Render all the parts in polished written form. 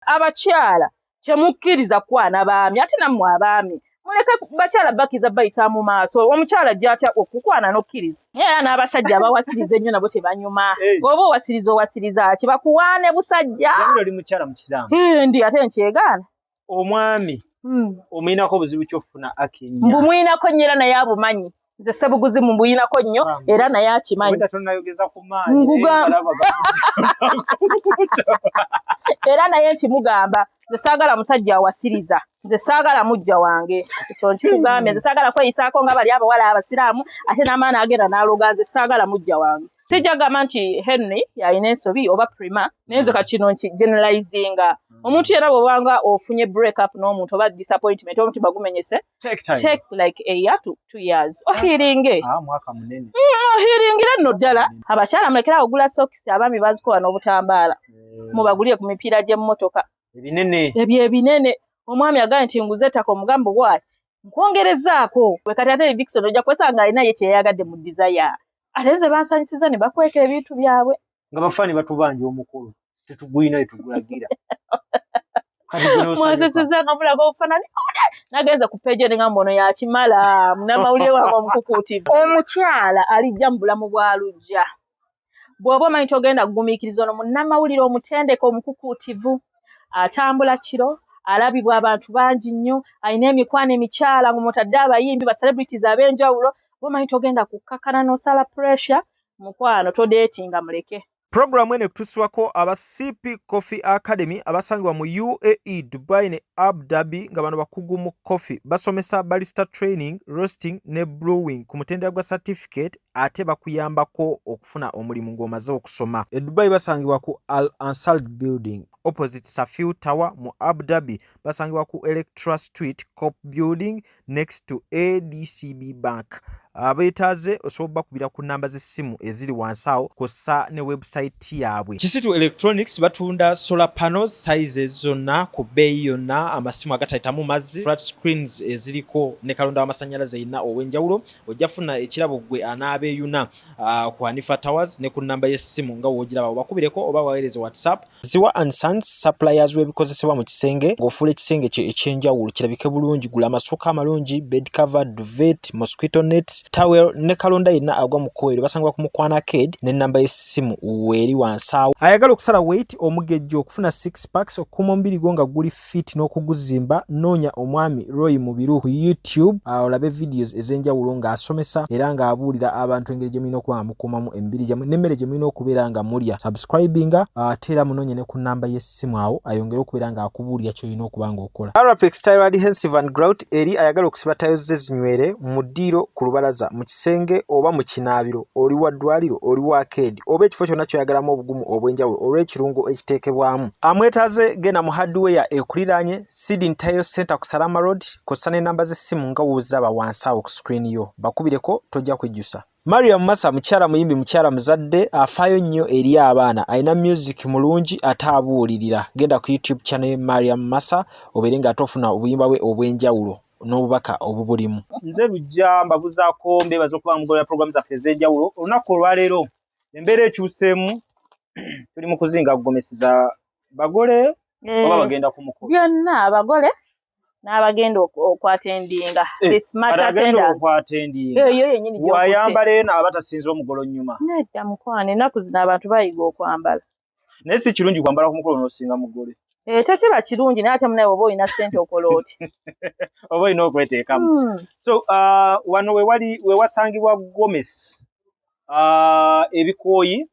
Abakyala temukkiriza kukwana baami, ate nammwe abaami muleke bakyala bakkiriza bayisa mu maaso. Omukyala ajja atya okukwana n'okkiriza? Naye era n'abasajja abawasiriza ennyo nabo tebanyuma. Oba owasiriza owasiriza ki? Bakuwaane busajja. Jamila, oli mukyala musiraamu? Ndi, ate nkyegaana. Omwami omuyinako obuzibu kyofuna akinya? Mbumuyinako nnyo, era naye abumanyi. Nze sebuguzi mubuyinako nnyo, era naye akimanyi. Obwedda tonayogeza ku maanyi. Nkugamba. Era naye nkimugamba, nze saagala musajja awasiriza, nze saagala mujja wange. Ekyo nkikugambye, nze saagala kweyisaako nga bali abawala abasiraamu ate n'amaani agenda n'aloga. Nze saagala mujja wange. Sijja gamba nti Henry yalina ensobi oba Prima, naye nze kakino nki generalizinga. Omuntu yenna bw'obanga ofunye break up n'omuntu oba disappointment, omutima gumenyese, Take time. take like a year to 2 years ohealinge. Ah, mwaka munene. Ohealingire nno ddala. Abakyala mulekerawo ogula sokisi, abaami bazikola n'obutambaala. Mubagulire ku mipiira gy'emmotoka. Ebinene. Ebyo ebinene. Omwami agambye nti nguze ettaka, omugambo bwayi nkwongerezaako we. Kati ate Vixen ojja kwesanga alina ye kyeyayagadde mu desire, ate nze bansanyusiza ne bakweka ebintu byabwe. Nga bafaani batubanja omukolo, tetugulina tetugulagira. Kati gwe n'osanyuka. Mwaseseza nga mulaga obufaananyi. Nagenze ku page ne ngamba ono yakimala munnamawulire wange omukukuutivu. Omukyala alijja mu bulamu bwa Lujja, bw'oba omanyi togenda kugumiikiriza ono munnamawulire omutendeke omukukuutivu, atambula kiro, alabibwa abantu bangi nnyo, alina emikwano emikyala nga mutadde abayimbi ba celebrities ab'enjawulo, bw'omanyi togenda kukkakana n'osala pressure, mukwano todeetinga, muleke. Puroguramu eno ekutuusibwako aba CP Coffee Academy abasangibwa mu UAE, Dubai ne Abu Dhabi, nga bano bakugu mu coffee. Basomesa barista training, roasting ne brewing ku mutendera gwa certificate, ate bakuyambako okufuna omulimu ng'omaze okusoma. E Dubai basangibwa ku Al Ansal Building opposite Safir Tower. Mu Abu Dhabi basangibwa ku Electra Street, Cop Building, next to ADCB Bank. Abeetaaze osobola bakubira ku namba z'essimu eziri wansi awo kw'ossa ne website yaabwe. Kisitu Electronics batunda solar panels sizes zonna ku bbeeyi yonna, amasimu agatayitamu mazzi, flat screens eziriko ne kalonda w'amasannyalaze yenna ow'enjawulo. Ojja funa ekirabo gwe anaabeeyuna ku Hanifa Towers ne ku namba y'essimu nga w'ogiraba, obakubireko oba waweereze WhatsApp. Ziwa and Sons, suppliers w'ebikozesebwa mu kisenge ng'ofuula ekisenge kye ekyenjawulo kirabike bulungi. Gula amasuuka amalungi, bed cover, duvet, mosquito nets, towel ne kalonda yenna agwa mu kkoweero. Basangibwa ku Mukwana Arcade n'ennamba y'essimu weeri wansi awo. Ayagala okusala weight, omugejjo, okufuna six packs, okukuuma omubiri gwo nga guli fit n'okuguzimba, noonya omwami Roy Mubiru ku YouTube, olabe videos ez'enjawulo ng'asomesa era ng'abuulira abantu engeri gye mulina okuba nga mukuumamu emibiri gyammwe n'emmere gye mulina okubeera nga mulya. Subscribinga, ate era munoonye ne ku nnamba y'essimu awo ayongere okubeera ng'akubuulira ky'olina okuba ng'okola. Arapex Tile Adhesive and Grout eri ayagala okusiba tiles ze zinywere mu ddiiro, ku lubalaza, mu kisenge oba mu kinaabiro. Oli wa ddwaliro, oli wa arcade oba ekifo kyonna ky'oyagalamu obugumu obw'enjawulo olw'ekirungo ekiteekebwamu. Amwetaaze genda mu hardware ekuliraanye Sydney Tile Center ku Salama Road, kw'ossa n'ennamba z'essimu nga w'oziraba wansi awo ku screen yo. Bakubireko, tojja kwejjusa. Mariam Massa mukyala muyimbi, mukyala muzadde, afaayo nnyo eri abaana, alina music mulungi ate abuulirira. Genda ku YouTube channel ye Mariam Massa obeere ng'ate ofuna obuyimba bwe obw'enjawulo n'obubaka obubulimu. Nze Lujja, mbabuzaako, mbeebaza okuba mugolera programu zaffe ez'enjawulo. Olunaku olwaleero embeera ekyuseemu, tuli mu kuzinga gomesi za bagole oba bagenda ku mukolo? Byonna, abagole n'abagenda okwattendinga. The smart attendants. Okwattendinga. Eyo yennyini gy'okutte. Wayambala eno aba tasinze omugolo nnyuma. Nedda mukwano, ennaku zino abantu bayiga okwambala. Naye si kirungi kwambala ku mukolo n'osinga mugole. Eh, tekiba kirungi, naye ate munaye oba olina ssente okola oti? Oba olina okweteekamu. So wano wewali wewasangibwa gomesi, ebikooyi,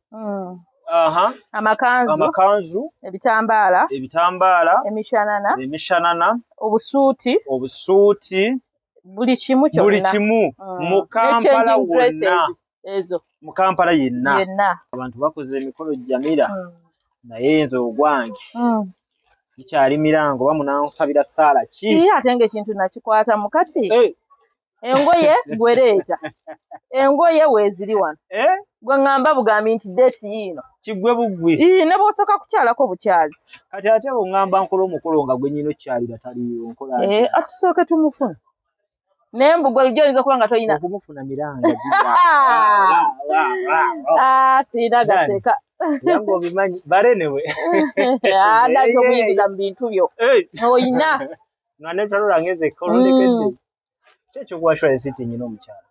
Amakanzu. Amakanzu. Ebitambaala. Ebitambaala. Emishanana. Emishanana. Obusuuti. Obusuuti. Buli kimu kyonna. Buli kimu mu Ne Kampala changing wonna. Dresses ezo. Mu Kampala yenna. Yenna. Abantu bakoze emikolo, Jamira, naye nze ogwange gikyali mirango. Oba munansabira saala ki? Ii, ate ng'ekintu nakikwata mukati. Engoye gwereeta, engoye weeziri wano. Gwe ŋŋamba bugambi nti date yiino. Kigwe bugwi. Ii, ne bw'osooka kukyalako bukyazi. Kati ate bweŋŋamba nkola omukolo nga gwe nyina okyalira taliyo, nkola Eh, ntya? Tusooke tumufune, naye mbu gwe lujja oyinza okuba nga toyina. Okumufuna miranga. Ah, siina gaseka. Yange obimanyi barenewe. Ada tomuyingiza mu bintu byo. Oyina. Nga netalola ngeze kolondekedde. Ki ekyokuwa assurance nti nyina omukyala?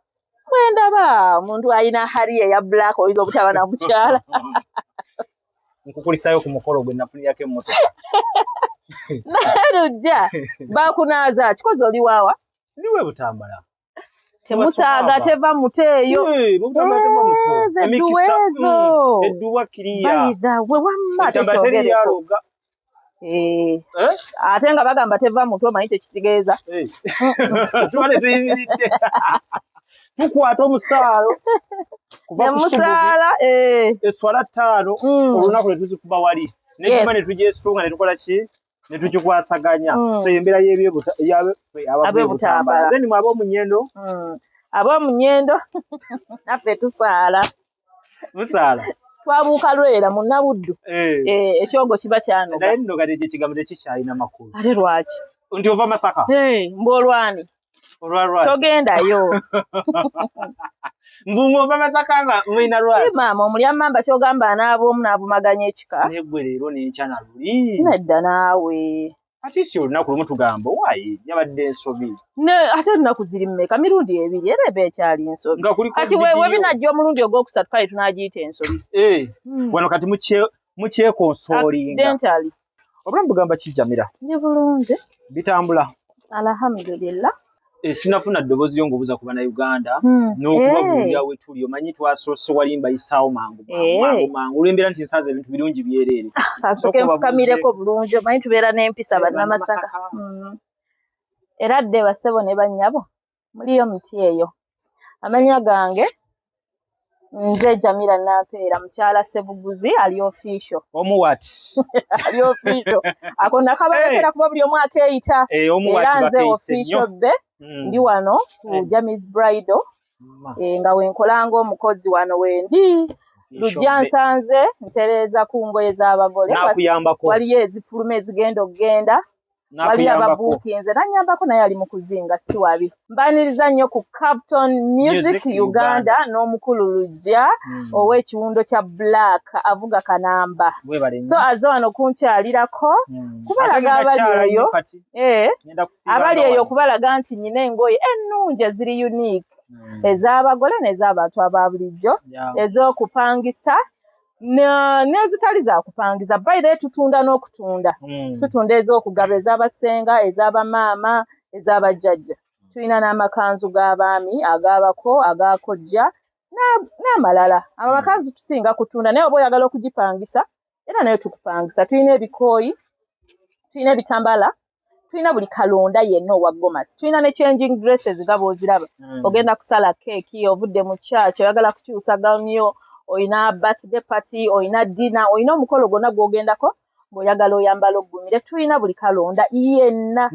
Bwendaba omuntu alina hali eya black oyinza obutaba na mukyala. Nkukulisayo ku mukolo gwe nafunirako emmotoka. Naye Lujja bakunaaza kikozi oli waawa? Ndiwe Butambala. Temusaaga teva muto eyo. Ezo edduwa ezo. Edduwa kiriya. By the way wamma tekyogereko. Ate nga bagamba teva mutwe omanyi kyekitegeeza. Tuba tetuyimiridde. Tukwata omusaalo kuva ku Nemusaala. Eswala 5 olunaku ne tuzikuba wali. Nejuma ne tugyesunga ne tukola ki? Ne tugikwasaganya. So embeera y'ab'ebutambala. Then mwe ab'omunyendo? Ab'omunyendo naffe tusaala. Musaala. Twabuuka lwera munnabuddu. Ekyogo kiba kyanoga. Naye nno kati ekyo ekigambo tekikyalina makulu. Ate lwaki? Nti ova Masaka? Mbu olwani? Olwa Lwasa. Togendayo. Mbu ng'ova Masaka nga mulina Lwasa. Maama omulyamamba ky'ogamba anaaba omu n'avumaganya ekika. Naye ggwe leero n'enkya na luli. Nedda naawe. Ate si olunaku lumu tugamba waayi yabadde ensobi. Ate ennaku ziri mmeka? Mirundi ebiri era eba ekyali nsobi. Kati we binajja omulundi ogwokusatu kale tunaagiyita ensobi. Wano kati mukyekonsoolinga. Accidentally. Obulamu bugamba kijjamira. Ndi bulungi. Bitambula. Alhamdulillah. Sinafuna ddoboozi lyo ng'obuuza ku Bannayuganda n'okubabuulira we tuli. Omanyi twasoose wali mbayisaawo mangu mangu mangu olw'embeera nti nsanze ebintu birungi byereere. Kasooke nfukamireko bulungi, omanyi tubeera n'empisa Bannamasaka. Era dde bassebo ne bannyabo muliyo muti eyo. Amannya gange nze Jamila Nampeera, mukyala Ssebuguzi ali official. Omu wati. Ali official. Ako nakabalekera kuba buli omu akeeyita. Era nze official be ndi wano ku Jamis Bridal nga wenkola ng'omukozi wano wendi. Lujja nsanze ntereeza ku ngoye z'abagole. Waliyo ezifuluma ezigenda okugenda. Waliyo ababuukinze nannyambako naye ali mu kuzinga si wabi. Mbaniriza nnyo ku Capton Music Uganda n'omukulu Lujja ow'ekiwundo kya Black avuga kanamba. So aze wano kunkyalirako kubalaga abali eyo abali eyo kubalaga nti nnyina engoye ennungi eziri unique ez'abagole n'ez'abantu aba bulijjo ez'okupangisa n'ezitali za kupangisa. By the way tutunda n'okutunda. Tutunda ez'okugaba, ez'abasenga, ez'abamaama, ez'abajjajja. Tulina n'amakanzu g'abaami, ag'abako, ag'akojja n'amalala. Amakanzu tusinga kutunda naye oba oyagala okugipangisa era nayo tukupangisa. Tulina ebikooyi, tulina ebitambala, tulina buli kalonda yenna owa gomasi. Tulina ne changing dresses nga bw'oziraba. Ogenda kusala keeki, ovudde mu church, oyagala kukyusa gown yo, oyina birthday party, oyina dinner, oyina omukolo gwonna gw'ogendako ng'oyagala oyambala oggumire. Tulina buli kalonda yenna.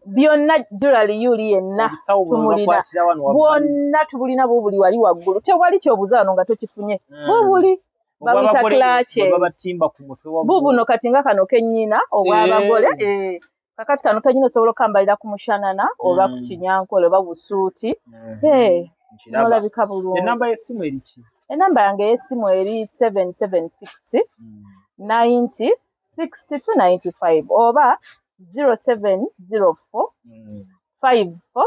Byonna jewelry yuli yenna tumulina. Bwonna tubulina bubuli wali waggulu. Tewali ky'obuuza wano nga tokifunye. Bubuli. Babuyita clutches. Bubuno kati nga kano kennyina obw'abagole. Kakati kano kennyina osobola okambalira ku mushanana oba ku kinyankole oba busuuti. N'olabika bulungi. Ennamba y'essimu eri ki? Ennamba yange ey'essimu eri 776 90 62 95 oba 0704 54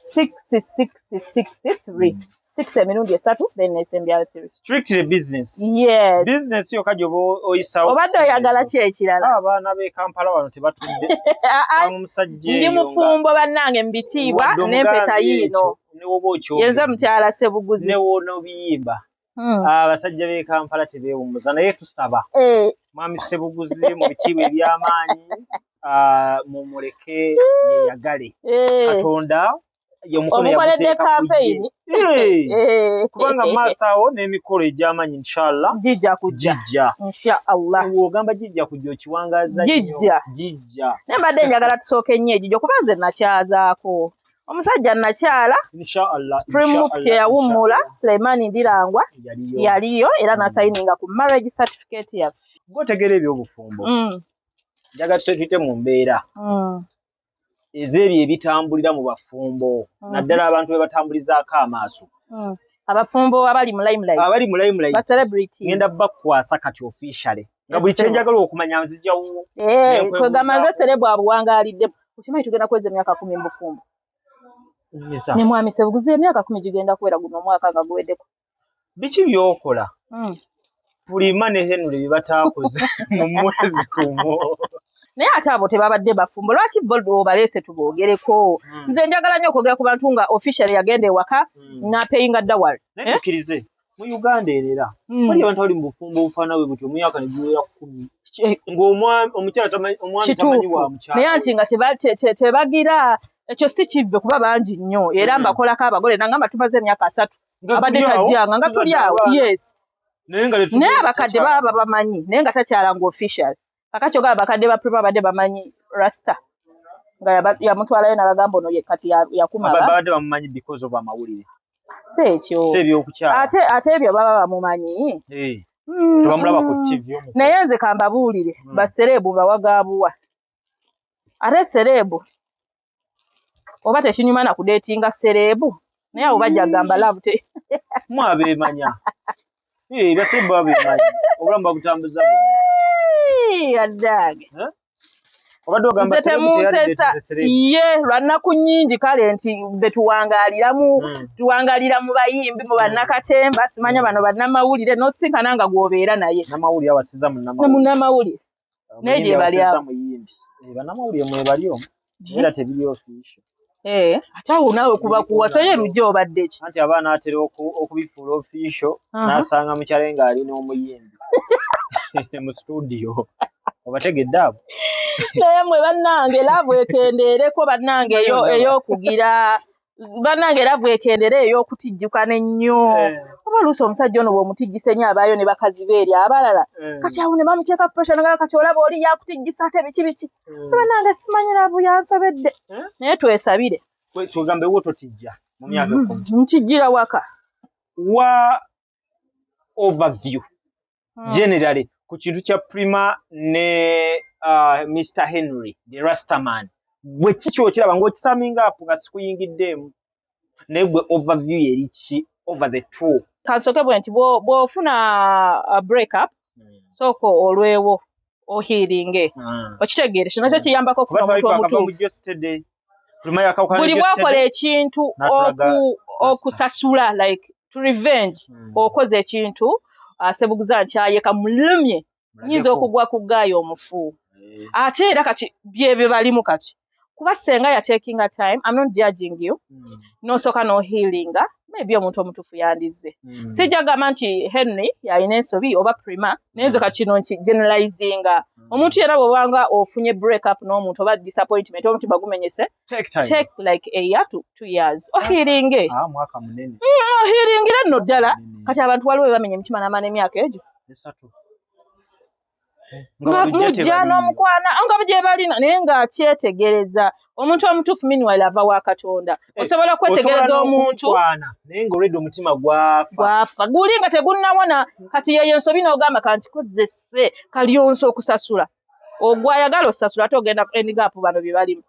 6663. 6 emirundi esatu then nesembyayo 3. Strictly business. Yes. Business yokka gy'oba oyisaawo. Obadde oyagala ki ekirala? Abaana b'e Kampala wano tebatudde. Omusajja Ndi mufumbo bannange mu bitiibwa n'empeta yiino. Yenze mukyala Ssebuguzi. Ne w'onoobiyimba. Abasajja b'e Kampala tebeewummuza naye tusaba. Mwami Ssebuguzi mu bitiibwa eby'amaanyi mumuleke yeeyagale. Katonda omukoledde campaign. Kubanga maaso awo n'emikolo egy'amaanyi inshallah gijja kujja. Gijja. Inshallah. Bw'ogamba gijja kujja okiwangaaza nnyo. Gijja. Gijja. Naye mbadde njagala tusooke nnyo egijjo kuba nze nakyazaako. Omusajja nakyala. Inshallah. Supreme Mufti eyawummula Suleiman Ndirangwa yaliyo era n'asayininga ku marriage certificate yaffe. Gw'otegeera eby'obufumbo. Njagala tuyite mu mbeera. Ez'ebyo ebitambulira mu bafumbo naddala abantu be batambulizaako amaaso. Abafumbo abali mu limelight. Abali mu limelight. Ba celebrities. Ngenda bakwasa kati officially. Nga buli kyenjagala okumanya nzija wuwo. Eh, kwegamba nze celeb abuwangaalidde. Okimanyi tugenda kweza emyaka 10 mu bufumbo. Ne mwami Sebuguzi emyaka 10 gigenda kuwera guno omwaka nga guweddeko. Biki by'okola? Pulima ne Henry bye bataakoze mu mwezi gumu. Naye ate abo tebabadde bafumbo, lwaki bo obaleese tuboogereko? Nze njagala nnyo okwogera ku bantu nga officially yagenda ewaka n'apeyinga dowry. Naye tukkirize mu Uganda era waliyo abantu abali mu bufumbo obufaanana bwe butyo omwaka ne guwera 10 ng'omukyala omwami tamanyi wa mukyala. Naye anti nga tebagira ekyo si kivve kuba bangi nnyo era mbakolako abagole nangamba tumaze emyaka 3 abadde tajjanga nga tuli awo. Yes. Naye abakadde baba bamanyi naye nga takyala nga official. Kakati ogamba abakadde ba Prima babadde bamanyi Rasta nga yamutwalayo n'abagamba ono ye kati yakuma babadde bamumanyi because of amawulire. Si ekyo. Si ebyokukyala. Ate ebyo baba bamumanyi. Tebamulaba ku TV omu. Naye nze kambabuulire basereebu bawagaabuwa. Ate sereebu oba tekinyuma na kudeetinga sereebu naye abo bajja kugamba love te. Mwabeemanya. Basereebu babeemanya. Obulamu babutambuza bwonna. Addange. Obadde ogamba sereebu teyali sereebu. Ye lwa nnaku nnyingi kale nti be tuwangaaliramu, tuwangaalira mu bayimbi, mu bannakatemba, simanya bano bannamawulire, n'osinkana nga gw'obeera naye. Namawulire awasiza munnamawulire. Munnamawulire. Naye gye bali awo. Bannamawulire mwebali omwo. Era tebiri official. Ate awo naawe kuba kuwasa ye lujja obadde ki? Anti abaana atera okubifuula official, n'asanga mukyala ng'ali n'omuyimbi mu studio. Obategedde abo? Naye mmwe bannange love ekendeereko bannange ey'okugira bannange love ekendeere ey'okutijjukana ennyo. Oba oluusi omusajja ono bw'omutijjisa ennyo abaayo ne bakazi be eri abalala. Kati awo ne bamuteeka pressure n'agamba kati olaba oli yakutijjisa ate biki biki. So bannange simanyi love yansobedde. Naye twesabire. Tugambe wo totijja mu myaka 10. Ntijjira waka. Wa overview generally ku kintu kya Prima ne Mr Henry the Rastaman. Gwe kiki okiraba ng'okisuminga up nga sikuyingiddeemu naye gwe overview eri ki over the two? Kansooke bwe nti bw'ofuna break up sooka olwewo ohealinge. Okitegeere kino nakyo kiyambako okufuna omuntu omutuufu. Buli bw'okola ekintu okusasula like to revenge okoze ekintu Sebuguza nkyayeka mulumye nyinza okugwa ku gaayo omufu. Ate era kati byebyo balimu kati kuba senga ya taking a time, I'm not judging you. N'osooka n'ohealinga maybe omuntu omutuufu yandize. Sijja gamba nti Henry yalina ensobi oba Prima, naye nze kati kino nki generalizinga. Omuntu yenna bw'obanga ofunye break up n'omuntu oba disappointment omutima gumenyese, take time. Like a year to 2 years. Ohealinge. Mwaka munene. Ohealingire nno ddala. Kati abantu waliwo be bamenya emitima n'amaana emyaka egyo. Nga mujja n'omukwana nga gye balina naye ng'akyetegereza. Omuntu omutuufu meanwhile ava wa Katonda. Osobola okwetegereza omuntu naye ng'olwedde omutima gwafa. Gwafa. Guli nga tegunnawona kati yeyo ensobi n'ogamba kankikozese kalyonsa okusasula. Ogwayagala osasula ate ogenda end up bano bye balimu.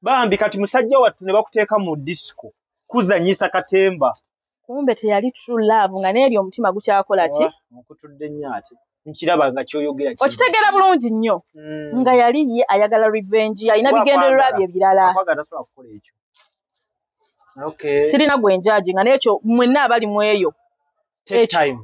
Bambi kati musajja wattu ne bakuteeka mu disco kuzannyisa katemba. Kumbe teyali true love nga n'eri omutima gukyakola ki? Nkutudde nnyo ate. Nkiraba nga ky'oyogera kiri. Okitegeera bulungi nnyo. Nga yali ye ayagala revenge, alina bigendererwa bye birala. Akwagala tasobola kukola ekyo. Okay. Sirina gwe njaji nga n'ekyo mwenna abali mu eyo. Take time.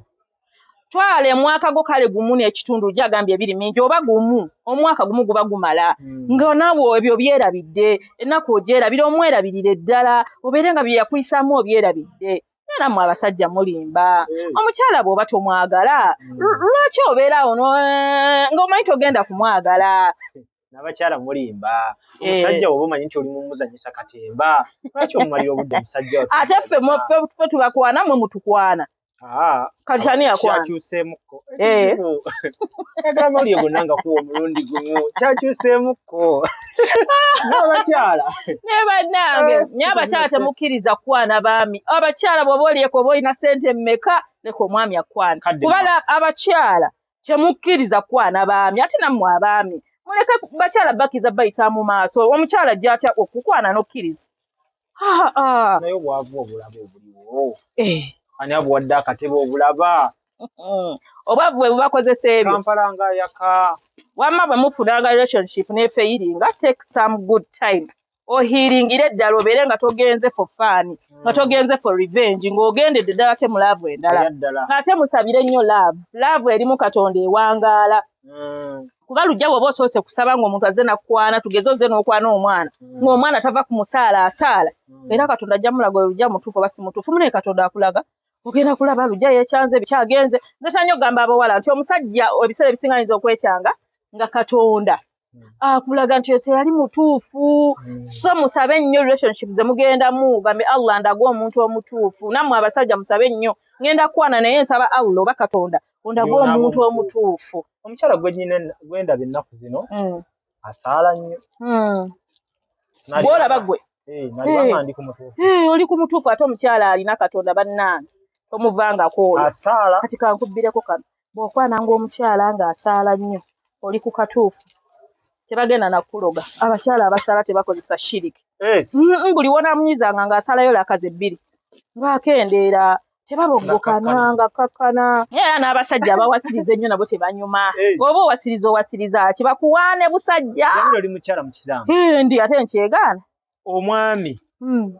Twala emwaka gwo kale gumu n'ekitundu gyagambye ebiri mingi oba gumu, omwaka gumu guba gumala. Nga naawe ebyo byerabidde, ennaku ogyerabira omwerabirire ddala, obeere nga bye yakuyisaamu obyerabidde. Era mmwe abasajja mulimba. Omukyala bw'oba tomwagala, lwaki obeera awo ng'omanyi togenda kumwagala? N'abakyala mulimba. Omusajja bw'oba omanyi nti oli mumuzannyisa katemba, lwaki omumalira obudde omusajja? Ate ffe tubakwana, mmwe mutukwana. Kati ani yakwana? Kyakyuseemukko. Agamba oli gonna nga kuwa omulundi gumu. Kyakyuseemukko. N'abakyala. Ne bannange, naye abakyala temukkiriza kukwana baami. Abakyala bw'oba olyeko oba olina ssente mmeka, leka omwami akukwane. Kubala abakyala temukkiriza kukwana baami, ate nammwe abaami. Muleke bakyala bakkiriza bayisa mu maaso. Omukyala ajja atya okukwana n'okkiriza? Naye obwavu obulaba obuliwo. Ani abuwadde akatebe obulaba? Obwavu bwe bubakozesa ebyo. Kampala nga yaka. Wamma bwe mufunanga relationship n'efeyiringa, take some good time ohiringire eddala, obeere nga togenze for fun, nga togenze for revenge, ng'ogendedde ddala te mu love endala. Eyaddala. Ate musabire nnyo love. Love erimu Katonda ewangaala. Kuba lujja bw'oba osoose kusaba ng'omuntu azze nakukwana, tugeze ozze n'okwana omwana, ng'omwana tava ku musaala asaala, era Katonda ajja mulaga oyo Lujja mutuufu oba si mutuufu. Munaye Katonda akulaga, ogenda kulaba Lujja yekyanze bikyagenze. Nze tanyo okugamba abawala nti omusajja ebiseera ebisinga ayinza okwekyanga nga Katonda akulaga nti oyo teyali mutuufu. So musabe nnyo relationship ze mugendamu, gambe Allah ndaga omuntu omutuufu. Nammwe abasajja musabe nnyo, ngenda kukwana naye nsaba Allah oba Katonda ondaga Byonna omuntu omutuufu. omutuufu. Omukyala gwe nyina gwendaba ennaku zino asaala nnyo. Gw'olaba gwe. Eh, naliba nga ndi ku mutuufu. Eh, oli ku mutuufu. Ate omukyala alina Katonda, bannange, tomuvangako oyo. Asaala. Kati kankubbireko kano, bw'okwananga omukyala ng'asaala nnyo, oli ku katuufu, tebagenda nakuloga. Abakyala abasaala tebakozesa shiriki. Buli wonaamunyizanga ng'asalayo lakazi ebbiri ng'akendeera, tebaboggokana, nga kakkana. Naye era n'abasajja abawasiriza ennyo nabo tebanyuma. Oba owasiriza owasiriza ki? Bakuwaane busajja. Jamila, oli mukyala musiraamu. Eh, ndi, ate nkyegaana. Omwami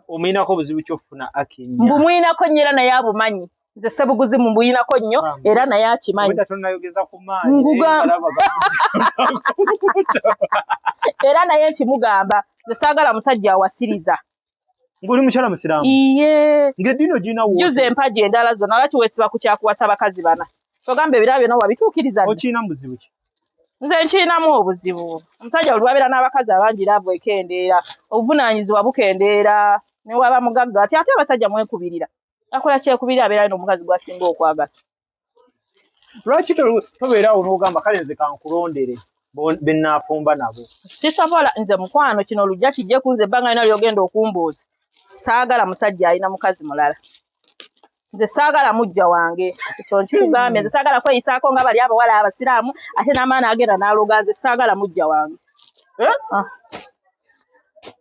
omuyinako obuzibu kyofuna akinya? Mbumwinako nnyo, era naye abumanyi. Nze Sebuguzi mbuyinako nnyo, era naye akimanyi. Obwedda tonnayogeza ku maanyi. Era naye nkimugamba, nze saagala musajja awasiriza. Ng'oli mukyala musiraamu. Iye. Ng'eddiini ogirina wo. Juza empagi endala zonna, lwaki weesiba ku kyakuwasa bakazi bana? Togamba ebirabo byonna wabituukiriza dda. Okirina mubuzibu ki? Nze nkirinamu obuzibu. Omusajja buli lwabeera n'abakazi abangi, love ekendeera, obuvunaanyizibwa bukendeera, ne waba mugagga ati. Ate abasajja mwekubirira, akola kyekubirira, abeera alina omukazi gw'asinga okwagala. Lwaki tobeeraawo n'ogamba kale nze kankulondere be nnaafumba nabo? Sisobola nze, mukwano. Kino olujja kijje ku nze ebbanga lina lyogenda okumbuuza. Saagala musajja alina mukazi mulala. Nze saagala mujja wange, ekyo nkikugambye. Nze saagala kweyisaako nga bali abawala abasiraamu ate n'amaani agenda n'aloga. Nze saagala mujja wange. Eh? Ah.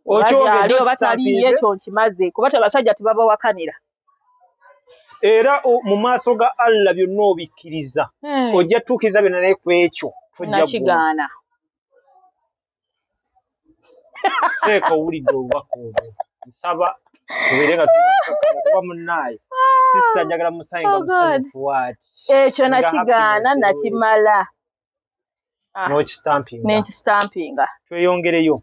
Okyogedde, Ali oba taliyo, okisampiize. ekyo nkimaze, kuba abasajja tebabawakanira. Era mu maaso ga Allah byonna obikkiriza, ojja tuukiriza byonna, naye ku ekyo tojja gguma. Nakigaana. Seeka owulidde obubaka obwo. Nsaba tubeere nga tuli bakakkamu, kuba munnaaye sister njagala musange nga Oh God. musanyufu waati. Ekyo Nga nakigaana, happiness nakimala. Ah, n'okisitampinga. Nenkisitampinga. Tweyongereyo.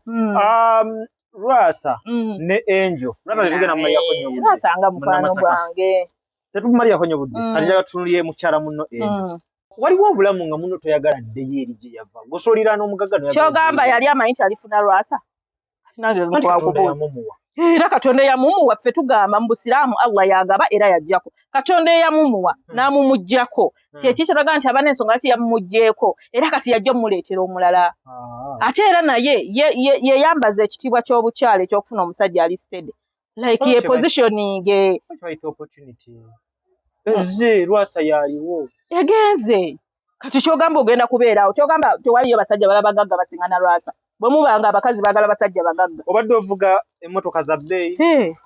Lwasa ne Angel. Lwasa tetugenda mumalirako nnyo budde. Lwasanga mukwano Munnamasaka. gwange. Tetumumalirako nnyo budde. Kati njagala tutunulire mukyala munno Angel. Waliwo obulamu nga munno toyagala ddeyo eri gye yava, gosoolira n'omugagga noyagala Kyogamba ddeyo. yali amanyi nti alifuna Lwasa? Kati nange Anti Katonda nkwakubuuza. yamumuwa. Era Katonda eyamumuwa, ffe tugamba mu Busiraamu Allah yagaba era yajjako. Katonda eyamumuwa n'amumuggyako, kyeki kyeraga nti aba n'ensonga lwaki yamumuggyeko, era kati yajja omuleetera omulala. Ate era naye yeyambaza ekitiibwa ky'obukyala ekyokufuna omusajja ali steady, like ye positioning. Bayita opportunity ezze, Lwasa yaliwo. Egenze. Kati kyogamba ogenda kubeerawo, kyogamba tewaliyo basajja bala bagagga basinga na Lwasa? Bwe mubanga abakazi baagala basajja bagagga. Obadde ovuga emmotoka za bbeeyi,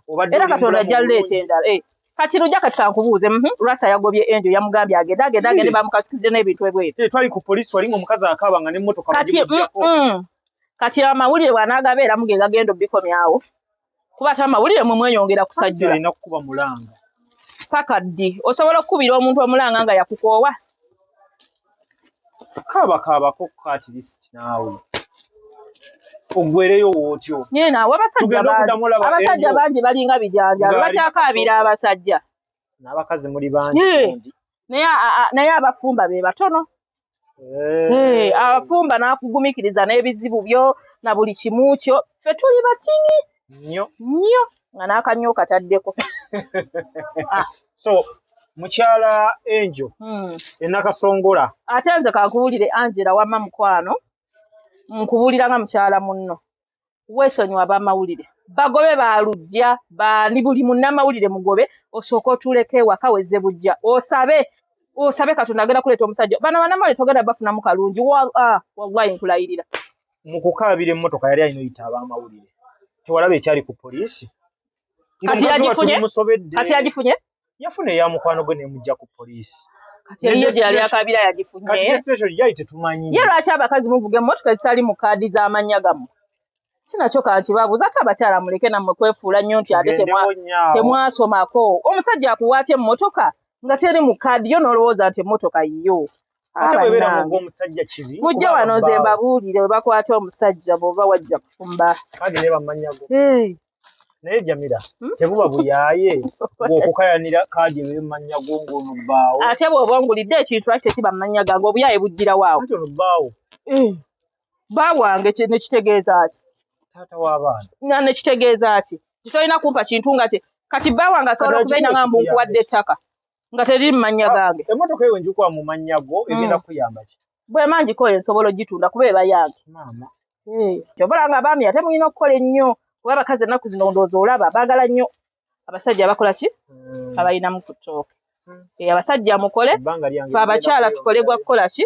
obadde Era oli mu Katonda bulamu ajja leeta bulungi. endala. Eh. Kati lujja, kati kankubuuze, Lwasa yagobye Enjo, yamugambye agende, agende, agende, bamukasukidde n'ebintu ebweru. Eh, twali ku poliisi wali ng'omukazi akaaba nga n'emmotoka Kati bagimuggyako. Kati amawulire bw'anaagabeeramu ge gagenda obikomyawo, kuba ate amawulire mwe mweyongera Anti kusajjula. alina kukuba mulanga. Paka ddi? Osobola okukubira omuntu omulanga nga yakukoowa? Kaaba kaabako at least naawe oggwereyo wootyo. Naye naawe abasajja Tugende bangi, okuddamu olaba abasajja Angel. bangi balinga bijanjaalo, Ng'ali bakyakaabira abasajja. N'abakazi muli bangi. Gundi. Naye naye abafumba be batono. Eh. Abafumba n'akugumikiriza n'ebizibu byo na buli kimu kyo, ffe tuli batini nnyo. Nnyo, nga n'akanyo kataddeko. So mukyala Angel enakasongola. Ate nze kankuwulire, Angela, wamma mukwano, nkubuulira nga mukyala munno, weesonyiwa abamawulire, bagobe balujja baani, buli munnamawulire mugobe, osooke otuuleko ewaka wezze bujja, osabe, osabe Katonda agenda kuleeta omusajja. Bano bannamawulire togenda bafunamu kalungi. Wallahi nkulayirira. Mu kukaabira emmotoka yali alina oyita abamawulire, tewalaba ekyali ku poliisi? Kati Ng'omukazi wattu yagifunye? bimusobedde. Kati yagifunye. Yafuna eya mukwano gwe nemujja ku poliisi. Kati eriyo gyeyali akabira yagifunye. Kati destination gyali tetumanyi. Ye lwaki abakazi muvuga emmotoka ezitali mu kaadi z'amannya gammwe? Kinakyo kankibabuuza, ate abakyala muleke nammwe kwefuula nnyo nti ate temwasomako. Omusajja akuwa atya emmotoka nga teri mu kaadi yo n'olowooza nti emmotoka yiyo? Ate bw'ebeera ng'omusajja kibi. Mujje wano nze mbabuulire bwe bakwata omusajja bw'oba wajja kufumba. Kaadi neeba mu mannya go. Naye Jamira, tebuba buyaaye bw'okukayanira kaadi ebeere mu mannya go ng'ono bbaawo. Ate bw'oba ongulidde ekintu lwaki tekiba mu mannya gange? Obuyaaye bujjira waawo. Anti ono bbaawo. Bba wange ne kitegeeza ki? Taata w'abaana. Ne kitegeeza ki? Tolina kumpa kintu nga kati bba wange asobola okubeera nga mbu nkuwadde ettaka nga teriri mu mannya gange. Emmotoka eyo njikuwa mu mannya go egenda kukuyamba ki? Bwe mba ngikoye nsobola ogitunda kuba eba yange. Maama. Kyova nga abaami ate mulina okukola ennyo kuba abakazi ennaku zino ndowooza olaba baagala nnyo abasajja abakola ki? Abalinamu ku ttooke. Abasajja mukole, ffe abakyala tukole gwa kukola ki?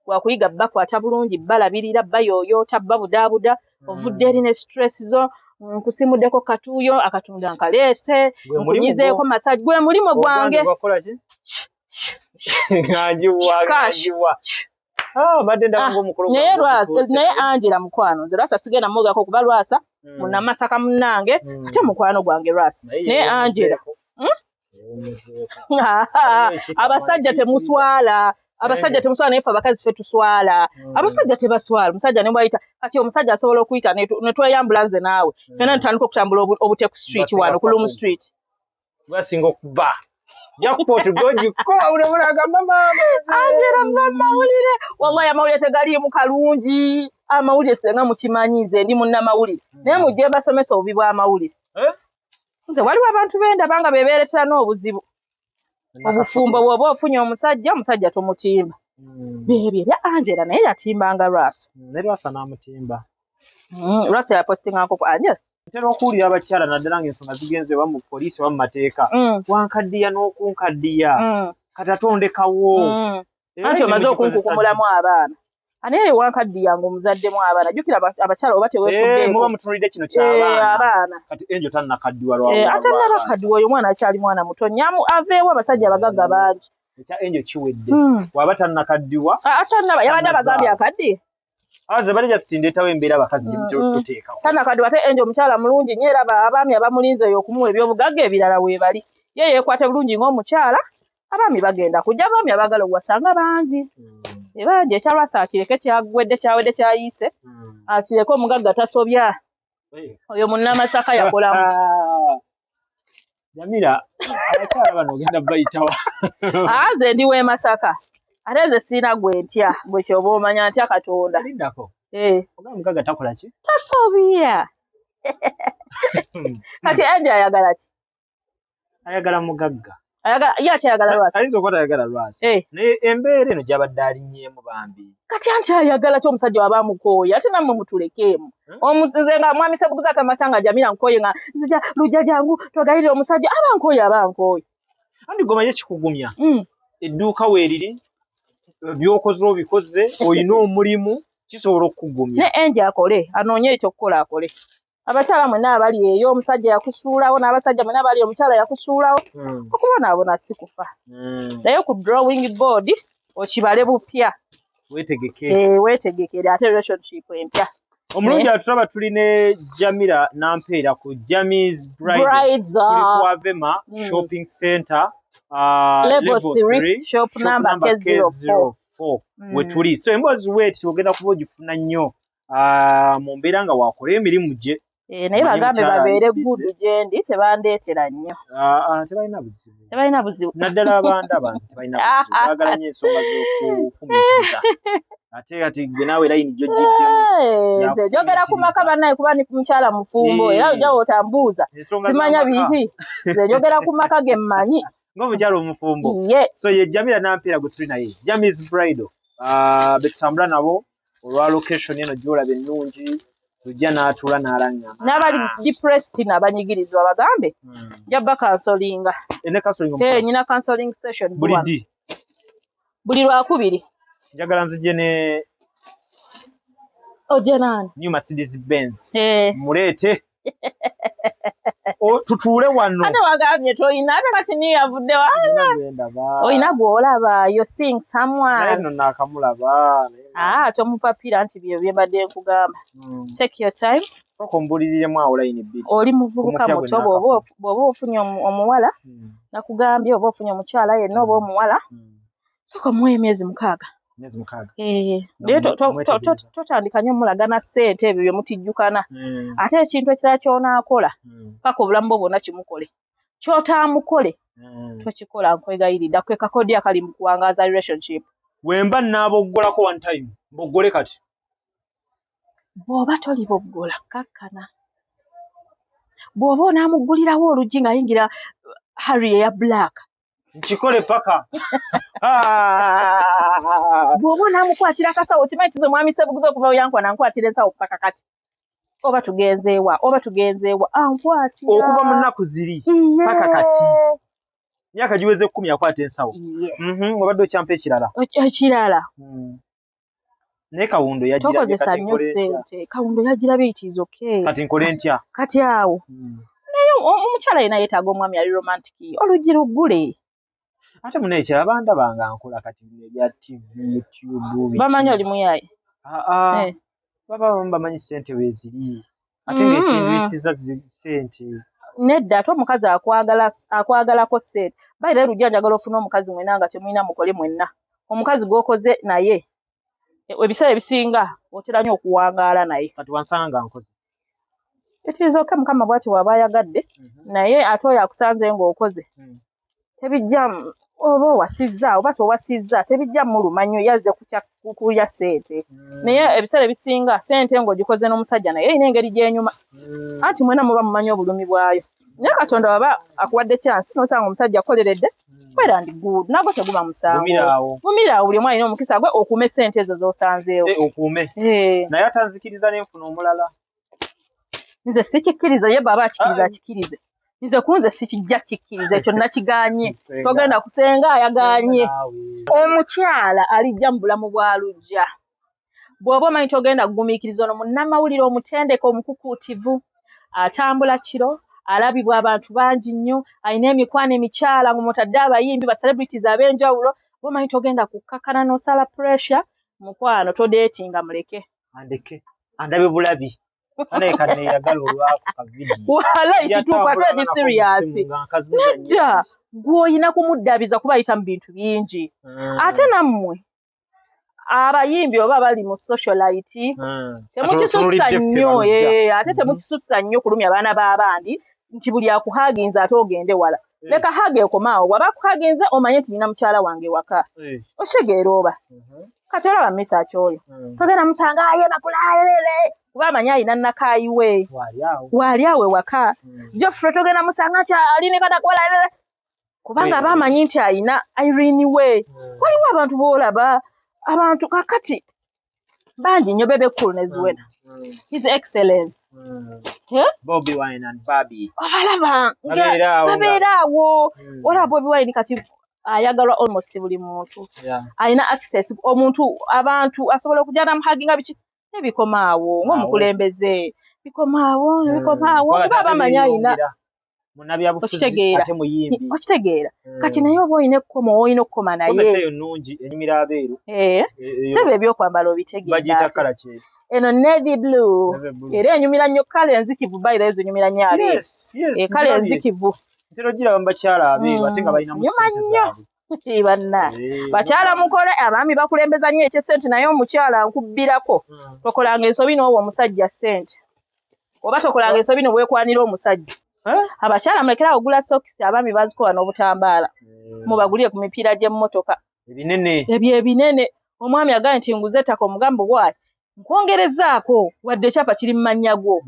Gwa kuyiga bakwata bulungi, balabirira, bayooyoota, babudaabuda, ovudde eri ne stress zo, nkusimuddeko katuuyo, akatunda nkaleese, nkunyizeeko massage, gwe mulimu gwange. Naye Angela mukwano, nze Lwasa sigenda mwogerako kuba Lwasa munnamasaka munnange, ate mukwano gwange Lwasa. Naye Angela abasajja temuswala, abasajja temuswala, naye ffe abakazi ffe tuswala. Abasajja tebaswala. Omusajja ne bw'ayita kati omusajja asobola okuyita ne tweyambula nze naawe ffenna ne tutandika okutambula obute ku street wano ku Lumu Street. Gwasinga okuba jackpot gogiko ulemulaga mama. Angela mva mawulire, wallahi amawulire tegaliimu kalungi. Amawulire senga mukimanyi nze ndi munnamawulire, naye mujje mbasomesa obubi bw'amawulire. Nze waliwo abantu bendaba nga bebeeretera n'obuzibu. Obufumbo bw'oba ofunye omusajja, omusajja tomutimba. Byebyo ebya Angela, naye yatimbanga Lwasa. Ne Lwasa n'amutimba. Lwasa yapositingako ku Angela. Ntera okuwulira abakyala naddala ng'ensonga zigenze oba mu poliisi oba mu mateeka, wankaddiya n'okunkaddiya, kati atondekawo. Anti omaze okunkukumulamu abaana, anaye wankaddiya ng'omuzaddemu abaana. Jjukira abakyala oba teweefuddeeko muba mutunulidde kino ky'abaana. Abaana. Kati Enjo tannakaddiwa. Atannabakaddiwa, oyo omwana akyali mwana muto nyamu, aveewo abasajja abagagga bangi. Ekya Enjo kiwedde bw'aba tannakaddiwa. Atannaba, yabadde abagambye akaddiye. Aze bali just ndeetawo embeera abakazi gye tuteekako. Tannakaddiwa, ate Enjo omukyala mulungi nnyo, era abaami abamulinze oyo okumuwa ebyobugagga ebirala weebali. Ye yeekwate bulungi ng'omukyala, abaami bagenda kujja, abaami abaagala okuwasanga bangi. Bangi. Ekyalwasa akireke, kyaggwedde, kyawedde, kyayiise, akireke. Omugagga tasobya, oyo munnamasaka yakolamu. Jamira, abakyala bano ogenda bayitawa. Nze ndi w'e Masaka, ate nze sirina gwe ntya, gwe kyoba omanya ntya Katonda. Lindako. Ogamba mugagga takola ki? Tasobya. Kati Enje ayagala ki? Ayagala mugagga. Ayagala ye akyayagala Lwasa? Ayinza okuba tayagala Lwasa, naye embeera eno gy'abadde alinnyeemu bambi. Kati anti ayagala ki? Omusajja waba amukooye, ate nammwe mutulekeemu. Nze nga mwami Sebuguza akamaca nga Jamira nkooye, nga nzija lujja jangu twagayirire omusajja aba nkooye, aba nkooye. Andi gomanye kikugumya, edduuka weeriri, byokoze obikoze, olina omulimu, kisobola okukugumya. Ne Enje akole, anoonye ekyokukola akole. Abakyala mwenna abali eyo omusajja yakusuulawo, n'abasajja mwenna abali omukyala yakusuulawo, okubonaabona si kufa. Naye ku drawing board okibale bupya. Weetegeke. Weetegekere ate relationship empya. Omulungi atulaba, tuli ne Jamira Nampeera ku Jamis Bridal. Brides. Tuli ku Avema Shopping Center, level level 3, 3, shop number K04. K04 we tuli. So emboozi weeti ogenda kuba ogifuna nnyo mu mbeera nga wakola emirimu gye. Naye Omanyi bagambe omukyala babeere ali busy. Good gyendi, tebandeetera nnyo. Tebalina buzibu. Tebalina buzibu. Naddala abanda banzi tebalina buzibu, baagala nnyo ensonga z'okufumiitiriza, ate kati gwe naawe layini gy'ojjiddemu Nze njogera ku maka bannaye, kuba ni mukyala mufumbo, era ojja otambuuza ensonga simanya z'amaka. Biki, nze njogera ku maka ge mmanyi. Ng'omukyala omufumbo. Ye. So ye Jamira Nampeera gwe tuli naye, Jamis Bridal, betutambula nabo olwa location eno gy'olaba ennungi, tujja n'atuula n'alangama. N'abali depressed n'abanyigirizibwa bagambe nja bacounselinga. Ene counseling? Eh, nyina counseling sessions Buli wano. ddi? Buli lwakubiri. Njagala nzije ne Ojja naani? new Mercedes Benz. Eh. Muleete. Tutuule wano. Ate wagambye toyina, ate kati niyo yavudde wa? Ndaba. Olina gw'olaba, you're seeing Naye someone. nno naakamulaba. Ah, tomupapira nti byo bye mbadde nkugamba. Take your time. Sooka ombuuliriremu awo layini bbiri. Oli muvubuka Omupya gwe muto, bw'oba ofunye omuwala, nakugambye oba ofunye omukyala yenna oba omuwala, sooka omuwe emyezi 6. Myezi 6. Eh, Nga naye mwetegereza. totandika nnyo mulagana ssente ebyo bye mutijjukana. Ate ekintu ekirala ky'onaakola, paka obulamu bwo bwonna kimukole. Ky'otaamukole, tokikola, nkwegayiridde. Kwe kakodi akali mu kuwangaaza relationship. Bwe mba nnaaboggolako one time, mboggole kati. Bw'oba toliboggola, kakkana. Bw'oba onaamuggulirawo oluggi ng'ayingira Harrier eya black. Nkikole paka. Bw'oba onaamukwatira akasawo, okimanyi nti nze mwami Ssebuguzi okuva we yankwana nkwatira ensawo paka kati. Oba tugenze wa, oba tugenze wa, ankwatira. Okuva mu nnaku ziri Iye. paka kati. Myaka giweze 10 yakwata ensawo. Iye. Obadde okyampa ekirala. Ekirala. Naye Kawundo yagirabye, Tokozesa kati nnyo nkole ntya? ssente. Kawundo yagirabye, it is okay. Kati nkole ntya? Kati awo. Naye omukyala yenna yeetaaga omwami ali romantic. Oluggi luggule. Ate munaye ekirala bandaba nga nkola kati bino ebya TV, YouTube, biki. Bamanyi oli muyaaye. Aa, Eh. baba abamu bamanyi ssente weeziri. Ate ng'ekindwisiza ssente. Nedda, ate omukazi akwagalako ssente. Bayira lujja njagala ofune omukazi mwenna nga temulina mukole mwenna. Omukazi gw'okoze naye ebiseera ebisinga otera nnyo okuwangaala naye. Kati wansanga nga nkoze. It is okay, Mukama bw'ati bw'aba ayagadde, naye ate oyo akusanze ng'okoze. Tebijja oba owasizza oba towasizza, tebijja muluma nnyo, yazze kulya ssente. Naye ebiseera ebisinga ssente ng'ogikoze n'omusajja naye erina engeri gy'enyuma. Anti mwenna muba mumanyi obulumi bwayo. Naye Katonda bw'aba akuwadde chance n'osanga omusajja akoleredde, well and good, nagwo teguba musango. Gumira awo. Gumira awo, buli omu alina omukisa gwe, okuume ssente ezo z'osanzeewo. Okuume. Naye atanzikiriza ne nfuna omulala. Nze sikikkiriza, ye bw'aba akikiriza akikirize. Nze ku nze sikijja kikkiriza, ekyo nakiganye. Nsenga. Togenda kusenga ayaganye. Nsenga naawe. Omukyala alijja mu bulamu bwa Lujja. Bw'oba omanyi togenda kugumiikiriza ono munnamawulire omutendeke omukukuutivu, atambula kiro, alabibwa abantu bangi nnyo, alina emikwano emikyala nga mw'otadde abayimbi ba celebrities ab'enjawulo. Bw'oba omanyi togenda kukkakana n'osala pressure, mukwano todeetinga, muleke. Andeke, andabe bulabi. Naye kanneeyagala olwako ka video. Wala ekituufu ate ndi serious. Nedda, gw'olina kumuddabiza kuba ayita mu bintu bingi. Ate nammwe abayimbi oba bali mu socialite, temukisussa nnyo, ate temukisussa nnyo kulumya abaana b'abandi nti buli akuhaginze ate ogende wala. Leka hug ekomaawo, bw'aba akuhaginze omanye nti nina mukyala wange waka. Okitegeera oba? Kati olaba Mesach oyo. Togenda musanga aye bakulayerere kuba amanyi alina nakaayi we. Waali awo ewaka. Geoffrey togenda musanga nti ali ne katakola kubanga aba amanyi nti alina Irene we. Waliwo abantu b'olaba abantu kakati bangi nnyo, Bebe Cool ne Zuena. His Excellence. Bobi Wine and Barbie. Obalaba nga babeera awo. Olaba Bobi Wine kati ayagalwa almost buli muntu. Alina access omuntu abantu asobola okujja namuhaginga biki ebikoma awo ng'omukulembeze. Bikoma awo, bikoma awo kuba abamanyi alina Munnabyabufuzi Okitegeera. ate muyimbi. Okitegeera. Kati naye oba olina ekkoma olina okukoma naye. Gomesi eyo nnungi enyumira abeeru. Ssebo ebyokwambala obitegeera Bagiyita ate. colour ki? Eno navy blue. Navy blue. Era enyumira nnyo colour enzikivu, bayira ezo enyumira nnyo abeeru. Yes, Colour ndabye. enzikivu. Ntera ogiraba mu bakyala abeeru ate nga balinamu Nyuma ssente nnyo. zaabwe. Banna. Bakyala mukole, abaami bakulembeza nnyo eky'essente naye omukyala nkubbirako. Tokolanga ensobi n'owa omusajja ssente. Oba tokolanga ensobi ne weekwanira omusajja. Abakyala mulekere awo ogula sokisi, abaami bazikola n'obutambaala. Mubagulire ku mipiira gy'emmotoka. Ebinene. Ebyo ebinene. Omwami agambye nti nguze ettaka, omugambo bw'ati. Nkwongerezaako wadde ekyapa kiri mu mannya go.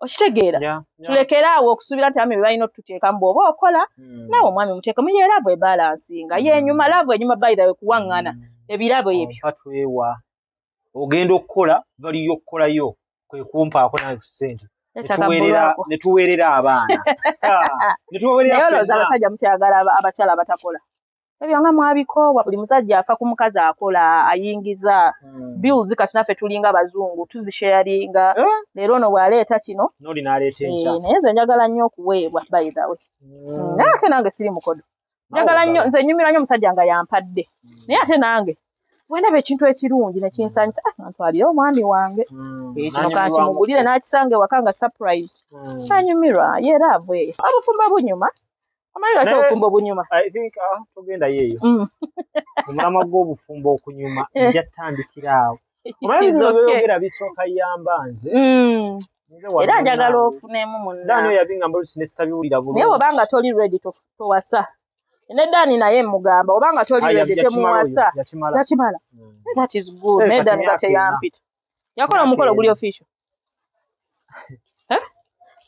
Okitegeera? Tulekere awo okusuubira nti abaami be balina otuteekamu. Bw'oba okola, naawe omwami muteekemu, ye love ebalansinga. Ye enyuma, love enyuma by the way kuwaŋŋana. Ebirabo ebyo. Ompa twewa. Ogenda okukola, value y'okukolayo kwe kumpaako nange ku ssente. Ne tuweerera abaana. Ne tubaweerera Naye olowooza ffenna. abasajja mukyagala abakyala abatakola? Ebyo nga mwabikoowa, buli musajja afa ku mukazi akola ayingiza bills. Kati naffe tulinga bazungu, tuzisharinga. Eh? Leero ono bw'aleeta kino, Noli n'aleeta enkya. Naye nze njagala nnyo okuweebwa, by the way. Naye ate nange siri mukodo, njagala nnyo, nze nyumirwa nnyo omusajja nga yampadde, naye ate nange bwendaba ekintu ekirungi nekinsanyusa, ah, ntwalire omwami wange. Kino kankimugulire n'akisanga ewaka nga surprise. Nanyumirwa ye love eyo. Obufumbo bunyuma, omanyi lwaki obufumbo bunyuma? I think togenda yeeyo. Omulamwa gw'obufumbo okunyuma, nja ttandikira awo. It Omanyi is bino okay. byogera bisooka yamba nze. Nze wano Era njagala munnange. ofunemu munna. Daani oyo yabingamba oluusi ne sitabiwulira Naye bulungi. bw'obanga toli ready, towasa. Ne Dani naye mugamba, obanga toli Ah, ready, yakimala oyo, temuwasa. yakimala. Yakimala. That is good. Eh, Naye kati Dani nga myaka ena. teyampita, yakola Myaka omukolo guli ena. official. Eh?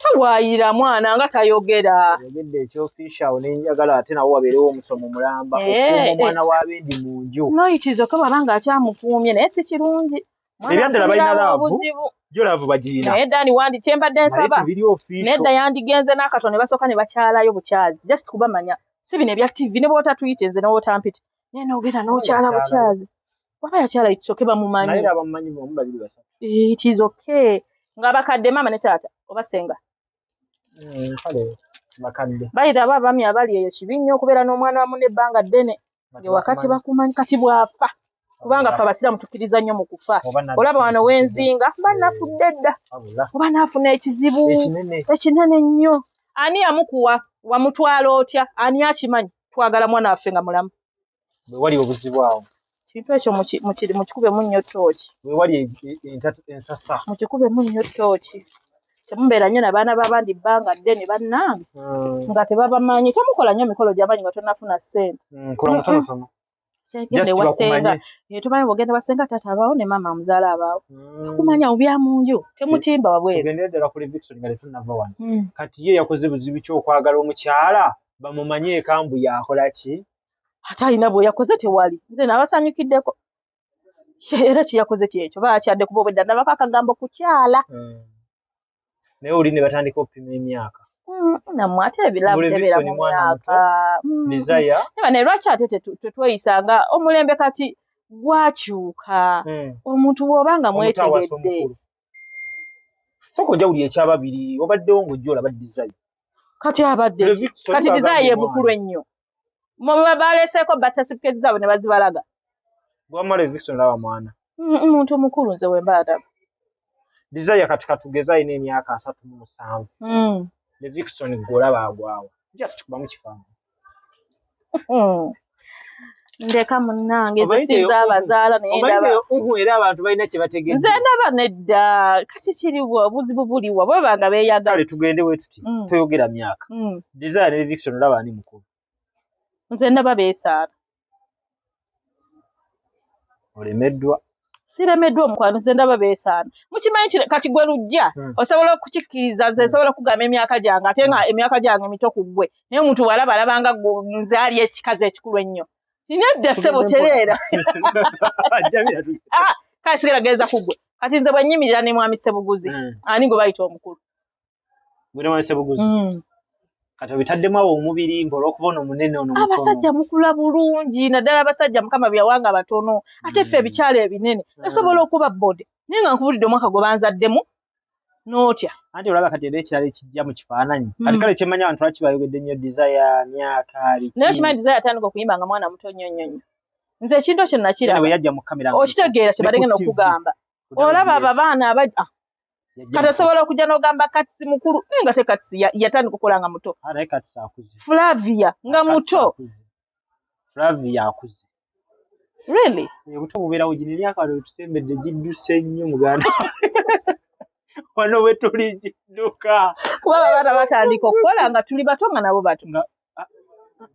Tawaayira mwana nga tayogera. Yogedde eky'official awo ne njagala ate nawo wabeerewo omusomo mulamba Eh, okukuuma eh. omwana w'abendi mu nju. No, it is okay bw'abanga akyamukuumye, naye si kirungi. Mwana Ebyaddala balina afunirawo love. obuzibu. Yo love bagirina. Naye Dani wandi kyembadde Naye nsaba, tebiri official. nedda, yandigenze n'akatono ne basooka ne bakyalayo bukyazi, just kubamanya, si bino ebya TV. Ne bw'otatuyite nze, ne bw'otampita, naye n'ogenda n'okyala Yakyalayo. bukyazi. Waba yakyala, it's okay, Naye bamumanyi. era bamumanyi omu, babiri, basatu. It is okay ng'abakadde, maama ne taata oba senga. Kale bakadde. Bayira aba abaami abali eyo, kibi nnyo okubeera n'omwana wa munne ebbanga ddene ng'ewaka tebakumanyi. Kati bw'afa, kubanga ffe abasiraamu tukkiriza nnyo mu kufa, Oba nafuna olaba wano ekizibu. wenzinga mba nafudde dda, Wabula. oba naafuna ekizibu Ekinene. ekinene nnyo. Ani yamukuwa? Wamutwala otya? Ani akimanyi? Twagala mwana waffe nga mulamu. Bwe wali obuzibu awo. Kintu ekyo mukikubemu nnyo ttooki. Bwe wali ensasa. Mukikubemu nnyo ttooki. Temubeera nnyo nabaana b'abandi bbanga ddene, bannange, nga tebabamanyi. Temukola nnyo mikolo gy'amanyi nga tonnafuna ssente. Kola mutonotono. Genda Just ewa ssenga. bakumanye. Eh, tomanyi bw'ogenda wa ssenga, taata abaawo ne maama amuzaala abaawo, kumanya mu byamunju, temutimba wabweru. Tugendere ddala ku Levixone nga tetunnava wano. Kati ye yakoze buzibu ki okwagala omukyala bamumanye ekambu yakola ki? Ate alina bwe yakoze, tewali. Nze nabasanyukiddeko. Era kyeyakoze kyekyo bakyadde, kuba obwedda ndabako akagambo kukyala. Naye oli ne batandika okupima emyaka. Nammwe ate ebirabu Mbu tebeera Levixone mu mwana myaka. Desire. Naye naye lwaki ate tetweyisa nga omulembe kati gwakyuka? Omuntu bw'oba nga Omuto awasa mwetegedde. omukulu. Sooka ojja ekyababiri obaddewo ng'ojja olaba Desire. Kati abadde ki? Levixone Kati bagambye Desire ye mwana. mukulu ennyo. Mwe baleeseeko birth certificates zaabwe ne bazibalaga. Bw'amala Levixone olaba mwana. Muntu mukulu, nze we mba ndaba. Desire kati katugeze alina emyaka 37. Levixone gwe olaba agwawa. Just kubamu kifaananyi. Ndeka munnange, nze Omanyi sinza abazaala, naye Omanyi ndaba era abantu balina kye bategedde. Nze ndaba nedda. Kati kiriwa obuzibu? Buliwa bweba nga beeyagala? Kale tugende bwe tuti. Toyogera myaka. Desire ne Levixone olaba ani mukulu? Nze ndaba beesaana. Olemeddwa. Siremeddwa omukwano, nze ndaba beesaana. Mukimanyi kati gwe lujja osobola okukikkiriza, nze nsobola okugamba emyaka gyange, ate nga emyaka gyange mito ku ggwe, naye omuntu bw'alaba alabanga nze ali ekikazi ekikulu ennyo. Nedda ssebo, tereera. Jamira tu. Ah, kale sigala geza ku ggwe. Kati nze bwe nnyimirira ne mwami Sebuguzi, ani gwe bayita omukulu? Gwe ne mwami Sebuguzi. Kati obitaddemu awo omubiri mbu olw'okuba ono munene, ono mutono. Abasajja mukula bulungi, naddala abasajja Mukama byawanga batono, ate ffe ebikyalo ebinene. Esobola okuba body, naye nga nkubulidde omwaka gwe banzaddemu n'otya. Anti olaba kati era ekirala ekijja mu kifaananyi. Kati kale kyemmanyi abantu lwaki bayogedde nnyo Desire, myaka, biki. Naye okimanyi Desire atandika okuyimba nga mwana muto nnyo nnyo nnyo. Nze ekintu ekyo Era nakiraba. bwe yajja mu kamera nga Okitegeera kye Ne ku badde ngenda TV. okugamba? Ku Olaba abo WBS. abaana aba ah, Yajja kati osobola okujja n'ogamba Katisi mukulu, naye nga te Katisi yatandika okukola nga muto. Ah, naye Katisi akuze. Flavia nga Katisi muto. akuze. Flavia akuze. Really? Obuto bubeerawo, gino emyaka wano wetusembedde gidduse nnyo muganda. Wano we tuli gidduka. Kuba abo abaana batandika okukola nga tuli bato, nga nabo bato.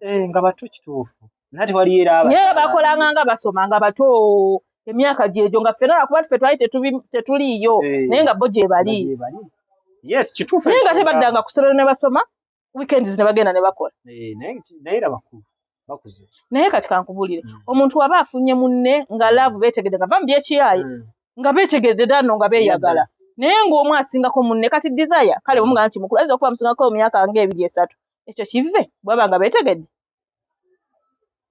Nga bato kituufu. Naye tewali era Naye abakyala. bakolanga nga basoma nga bato, emyaka gyegyo nga ffenna, lwakuba ffe twali tetuliiyo, naye nga bo gye bali. Gye bali. Yes, kituufu Naye nga ekyo. tebaddanga ku ssomero ne basoma, weekends ne bagenda ne bakola. Naye era bakulu bakuze. Naye kati kankubuulire, omuntu waba afunye munne nga love beetegedde, nga va mu byekiyaaye, nga beetegedde ddala nno nga beeyagala, naye ng'omu asingako munne. Kati Desire kale bwemugamba nti mukulu, ayinza okuba amusingako mu myaka nga 2, 3, ekyo kive bwaba nga beetegedde.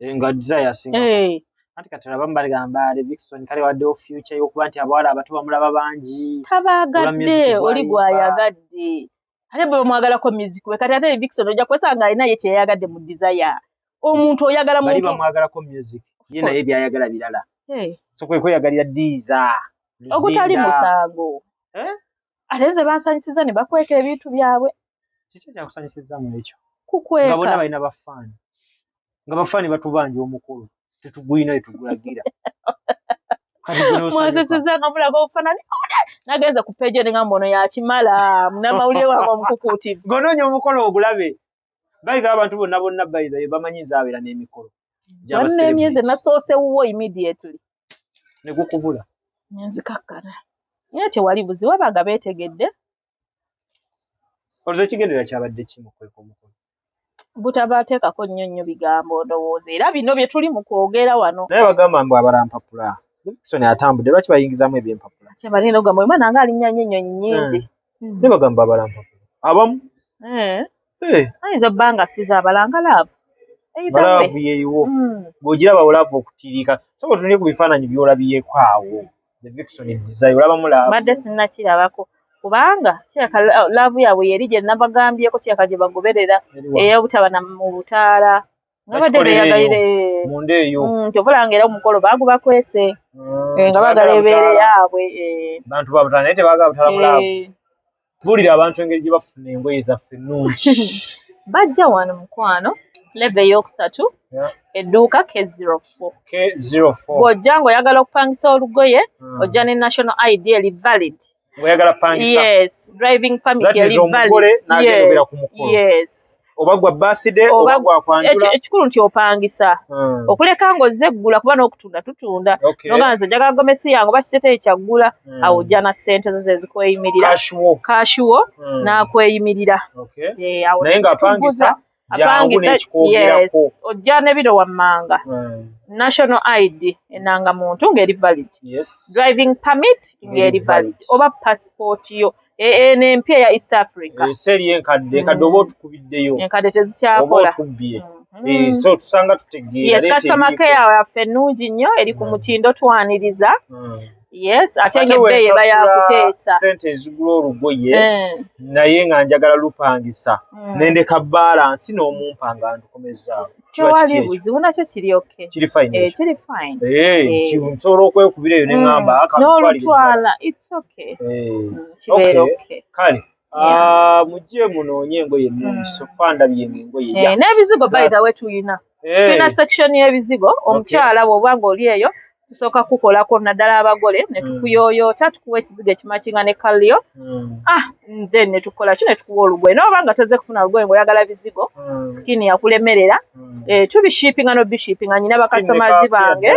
Eh, nga Desire asinga. Eh. Anti kati abamu bagamba Levixone kale waddewo future y'okuba nti abawala abato bamulaba bangi. Tabaagadde, oli gwayagadde, ate bwe bamwagalako music we. Kati ate Levixone ojja kwesanga alina ye kyeyayagadde mu Desire. Omuntu oyagala Bali muntu bamwagalako music, ye naye byayagala birala. Eh. So kwe kweyagalira Diza Ogutali musango. Eh? Ate nze bansanyusiza ne bakweka ebintu byabwe. Kiki ekyakusanyusiza mu ekyo? Kukweka. Nga bonna balina bafaani, nga bafaani batubanja omukolo, tetugulina tetugulagira. Mwaseseza nga mulaga obufaananyi. Nagenze ku page ne ngamba ono yakimala, munnamawulire wange omukukuutivu. Ng'onoonya omukolo ogulabe. Bayitha abantu bonna bonna, bayitha bamanyi nze abeera n'emikolo. Waliwo emyezi nasoose wuwo immediately. Ne gukubula. Nenzikakkana. Naye tewali buzibu, wabanga beetegedde. Olwo ekigendererwa kyabadde ki mu kweka omukolo? Butabateekako nnyo nnyo bigambo, ndowooza era bino bye tuli mu kwogera wano. Naye bagamba mbu abala mpapula. Levixone atambudde, lwaki bayingizaamu ebyempapula? Ate balina okugamba oyo mwana nga alinnya nnyo ennyonyi nnyingi. Naye bagamba abala mpapula. Abamu. Ayinza obba nga si z'abalanga laavu. Either way. Laavu yeeyiwo. Bw'ogiraba olaavu okutiiriika. Sooka otunule ku bifaananyi by'olabyeko awo. Levixone Desire olabamu laavu. Mbadde sinnakirabako. Kubanga kirabika laavu yaabwe yeri gye nabagambyeko, kirabika gye bagoberera ey'obutaba na mu butaala. Nga badde beeyagalira munda eyo. Kyova olaba era omukolo baagubakwese. Nga baagala ebeere yaabwe. Bantu ba butaala naye tebaagala butaala mu laavu. Buulira abantu engeri gye bafuna engoye zaffe ennungi. Bajja wano mukwano, level ey'okusatu, edduuka K04. K04. Bw'ojja ng'oyagala okupangisa olugoye, ojja ne national ID eri valid. Ng'oyagala pangisa. Yes, driving permit eri valid. N'agenda ku mukolo. Yes. Oba gwa birthday, oba gwa kwanjula. Ekikulu nti opangisa. Okuleka ng'ozze eggula, kuba n'okutunda tutunda. N'ogamba nze njagala gomesi yange oba kiseeteeyi kyaggula, awo ojja na ssente zo ze zikweyimirira. Cash wo. Cash wo, n'akweyimirira. Awo Naye ng'apangisa, jangu n'ekikwogerako. Yes, ojja ne bino wammanga. National ID, enangamuntu ng'eri valid. Driving permit ng'eri valid. Oba passport yo. Eno empya eya East Africa. Eri enkadde, enkadde oba otukubiddeyo. Enkadde tezikyakola. Oba otubbye. So tusanga tutegeera. Yes, customer care yaffe ennungi nnyo, eri ku mutindo, twaniriza. Yes, ate ng'ebbeeyi eba yakuteesa. Ssente ezigula olugoye, naye nga njagala lupangisa. Nendeka balance n'omumpa nga ndukomezaawo. Tewali buzibu, nakyo kiri okay. Kiri fine. Kiri fine. Nsobola okwekubira eyo ne ŋŋamba N'olutwala, it's okay. Kibeera okay. Kale. Mujje munoonye engoye ennungi, so far ndabye ng'engoye. N'ebizigo by the way tulina. Tulina section y'ebizigo, omukyala bw'oba ng'oli eyo tusooka kukolako naddala abagole ne tukuyooyoota, tukuwa ekizigo ekimakinga ne kalio. Then ne tukola ki, ne tukuwa olugoye. N'oba nga tozze kufuna lugoye ng'oyagala bizigo, skin yakulemerera, tubishippinga n'obishippinga. Nnina bakasitomazi bange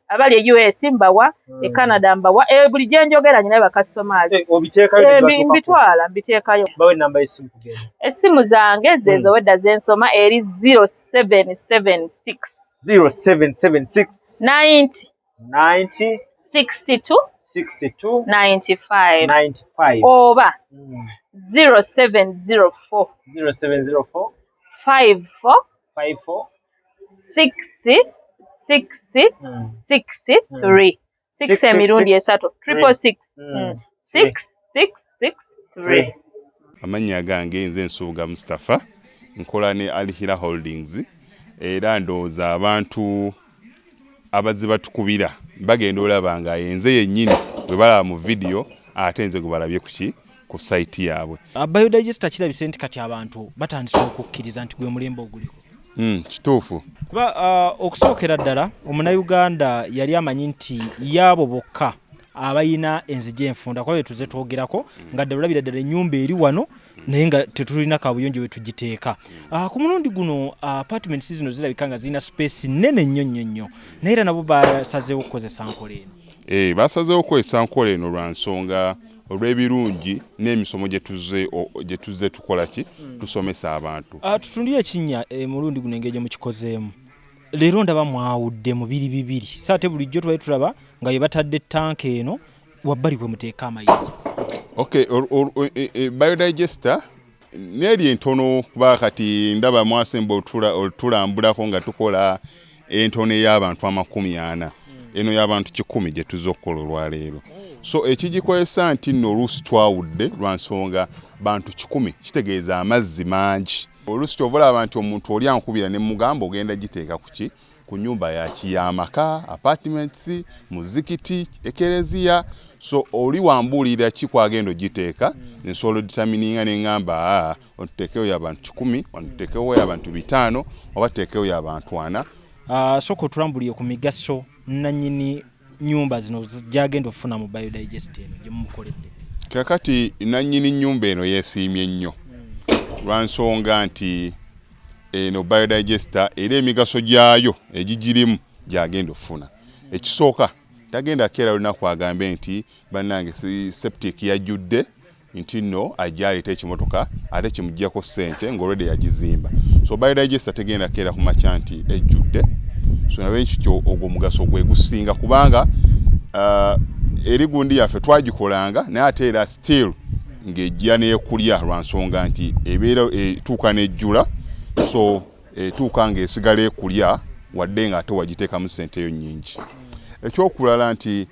abali e US mbawa, e Canada mbawa, buli gye njogera nnina bakasitomazi. Mbitwala, mbiteekayo. Bawe ennamba y'essimu kugenda. Essimu zange zezo wedda ze nsoma eri 0776. 0776 90 90 62 62 95 95 oba 0704 0704 54 54 6 6 6 3 6 emirundi esatu, triple six, 6 6 6 3. Amannya gange nze Nsubuga Mustafa, nkola ne Al Hila Holdings, era ndowooza abantu abazze batukubira bagenda olaba nga yenze yennyini bwe balaba mu vidiyo, ate nze gwe balabye kuki ku site yaabwe. Biodigester kirabise nti kati abantu batandise okukkiriza nti gwe mulembe oguliko. Kituufu. Kuba okusookera ddala omunnayuganda yali amanyi nti yaabo bokka abalina enzigi enfunda, kuba tuze twogerako nga ddala olabira ddala ennyumba eri wano naye nga tetulina kabuyonjo we tugiteeka. Ku mulundi guno apartments zino zirabika nga zirina space nnene nnyo nnyo nnyo, naye era nabo basazeewo okukozesa nkola eno. Basazeewo okukozesa nkola eno lwa nsonga olw'ebirungi n'emisomo gye tuzze tukola ki tusomesa abantu. Tutundire ekinnya mulundi guno engeri gye mukikozeemu. Leero ndaba mwawudde mu biri bibiri, so ate bulijjo tubadde tulaba nga ye batadde ttanka eno wabbali kwe muteeka amayinja. Okay, biodigester N'eri entono, kuba kati ndaba mwasemba otulambulako nga tukola entono ey'abantu 40, eno y'abantu 100 gye tuzza okukola olwaleero. So ekigikozesa nti nno oluusi twawudde lwa nsonga bantu 100 kitegeeza amazzi mangi. Oluusi kyova olaba nti omuntu oli ankubira ne mugamba ogenda giteeka ku ki, ku nyumba yaki, y'amaka, apartments, muzikiti, ekereziya. So oli wambuulira ki kwagenda ogiteeka, nsobola odetermininga ne ŋŋamba, aa, otuteekeyo y'abantu 100, otuteekewo y'abantu 500, oba tuteekeyo y'abantu 40. Sooka otulambulire ku migaso nannyini nyumba zino gyagenda okufuna mu biodigest eno gye mumukoledde. Kakati nannyini nnyumba eno yeesiimye nnyo lwa nsonga nti eno biodigester era emigaso gyayo egigirimu gyagenda okufuna. Ekisooka, tagenda keera lunaku agambe nti bannange septic yajjudde, nti nno ajja aleeta ekimotoka ate kimuggyako ssente ng'olwedde yagizimba. So biodigester tegenda keera ku makya nti ejjudde. So nalwekityo ogwo omugaso gwe gusinga, kubanga eri gundi yaffe twagikolanga naye ate era still ng'ejja n'ekulya lwa nsonga nti ebeera etuuka n'ejjula. So etuuka ng'esigala ekulya wadde nga ate wagiteekamu ssente yo nnyingi. Ekyokulala nti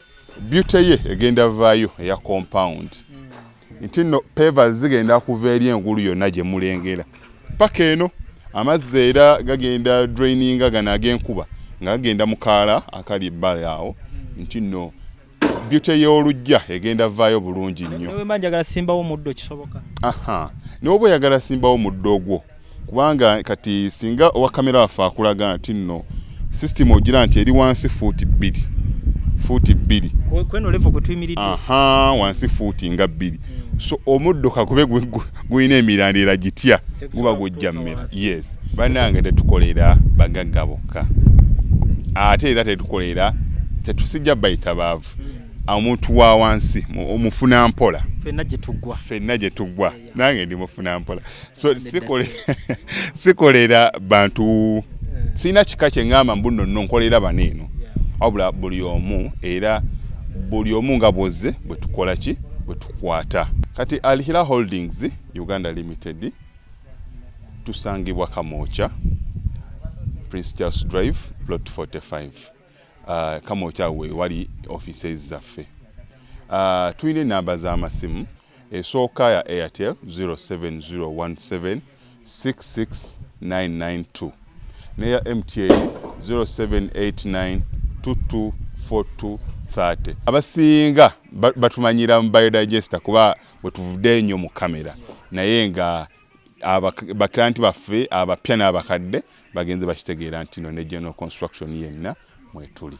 beauty ye egenda vaayo eya compound, nti nno pavers zigenda kuva eri engulu yonna gye mulengera paka eno. Amazzi era gagenda draininga gano ag'enkuba nga gagenda mu kaala akali ebbali awo, nti nno beauty y'oluggya egenda vaayo bulungi nnyo. Newe mba njagala simbawo omuddo, kisoboka? Aha, n'oba oyagala simbawo muddo ogwo, kubanga kati singa owa kamera waffe akulaga nti nno system ogira nti eri wansi fuuti 2, fuuti 2. Kweno level kwe tuyimiridde. Aha, wansi fuuti nga 2. So omuddo kakube gulina emirandira gitya, guba gujja mmera. Yes, bannange, tetukolera bagagga bokka, ate era tetukolera, tetusijja bayita baavu. Omuntu wa wansi omufuna mpola. Ffenna gye tuggwa. Ffenna gye tuggwa, nange ndi mufuna mpola. So sikolera bantu, sirina kika kye ŋŋamba mbu nno nno nkolera bano eno, wabula buli omu, era buli omu nga bwozze bwe tukola ki, bwe tukwata. Kati Alhira Holdings Uganda Limited tusangibwa Kamwokya, Prince Charles Drive, plot 45. Kamwokya we wali offices zaffe. Tulina enamba z'amasimu. Esooka ya Airtel 07017 66992, neya MTN 0789 224230. Abasinga batumanyira mu biodigester kuba bwe tuvudde ennyo mu kamera, naye nga baklienti baffe abapya n'abakadde bagenze bakitegeera nti no ne general construction yenna mwetuli.